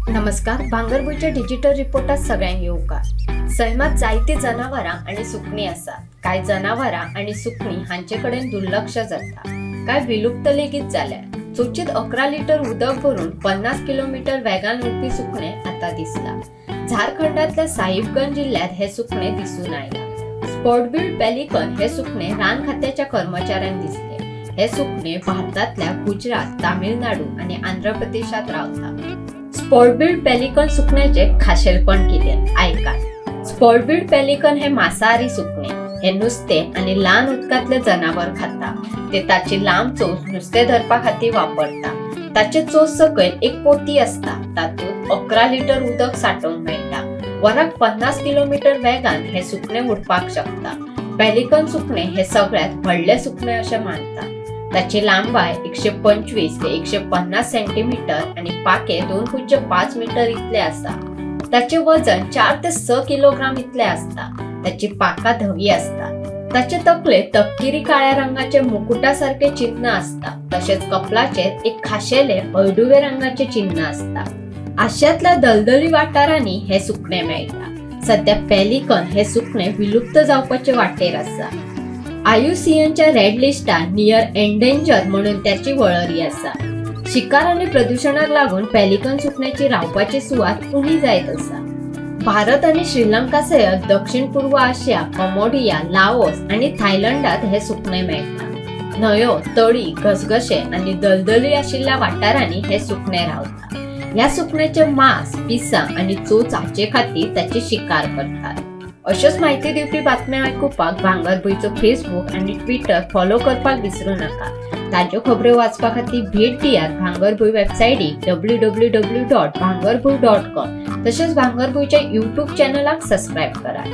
नमस्कार, भांगरभूंयच्या डिजिटल रिपोर्टात सगळ्यांक येवकार. सैमात जायती जनावरां आनी सुकणीं आसात. कांय जनावरां आनी सुकणीं हांचे कडेन दुर्लक्ष जाता, कांय विलुप्त लेगीत जाल्या. चोचीत 11 लिटर उदक भरून 50 किलोमीटर वेगान उडपी सुकणें आतां दिसला. झारखंडांतल्या साहिबगंज जिल्ल्यांत हें सुकणें दिसून आयलां. स्पॉटबिल्ड पेलिकन हें सुकणें रान खात्याच्या कर्मचाऱ्यांक दिसलें. हें सुकणें भारतांतल्या गुजरात, तामिळनाडू आनी आंध्र प्रदेशांत रावता. स्पॉटबिल्ड पेलिकन सुकण्याचें खाशेलपण कितें आयकात. स्पॉटबिल्ड पेलिकन हे मांसाहारी सुकणें. हे नुस्तें आनी ल्हान उदकांतले जनावर खाता. ते ताची लांब चोंच नुस्तें धरपा खातीर वापरता. ताचे चोंच सकयल एक पोती आसता, तातूंत 11 लिटर उदक सांठोवंक मेळटा. वराक 50 किलोमीटर वेगान हे सुकणें उडपाक शकता. पेलिकन सुकणें हे सगळ्यांत व्हडलें सुकणें अशें मानतात. ताची लांबाय 125 ते 150 सेंटीमीटर आनी पाखे 2.5 मीटर इतले आसा. ताचे वजन 4 ते 6 किलोग्राम इतले आसता. ताची पाखां धवी आसता. ताचे तकले तपकिरी काळ्या रंगाचे मुकुटा सारके चिन्ह आसता. तशेंच कपलाचेर एक खाशेले हळडुवे रंगाचे चिन्ह आसता. आशियांतल्या दलदली वाठारांनी हे सुकणें मेळटा. सद्या पेलिकन हे सुकणें विलुप्त जावपाचे वाटेर आसा. आयुसीएनच्या रेड लिस्टात नियर एंडेंजर म्हणून त्याची वळेरी आसा. शिकार आनी प्रदुशणाक लागून पेलिकन सुकण्याची रावपाची सुवात उणी जायत आसा. भारत आनी श्रीलंका सयत दक्षिण पूर्व आशिया, कंबोडिया, लाओस आनी थायलंडात हे सुकणें मेळटा. न्हंयो, तळी, घसघशे आनी दलदली आशिल्ल्या वाठारांनी हे सुकणें रावता. ह्या सुकण्याचे मांस, पिसां आनी चोंच हाचे खातीर ताची शिकार करतात. अश्योच म्हायती दिवपी बातम्यो आयकुपाक भांगरभूंयचो फेसबूक आनी ट्विटर फॉलो करपाक विसरूं नाका. ताज्यो खबऱ्यो वाचपा खातीर भेट दियात भांगरभूंय वेबसायटीक www.bhangarbhuy.com. तशेंच भांगरभूंयच्या यूट्यूब चॅनलाक सबस्क्रायब करात.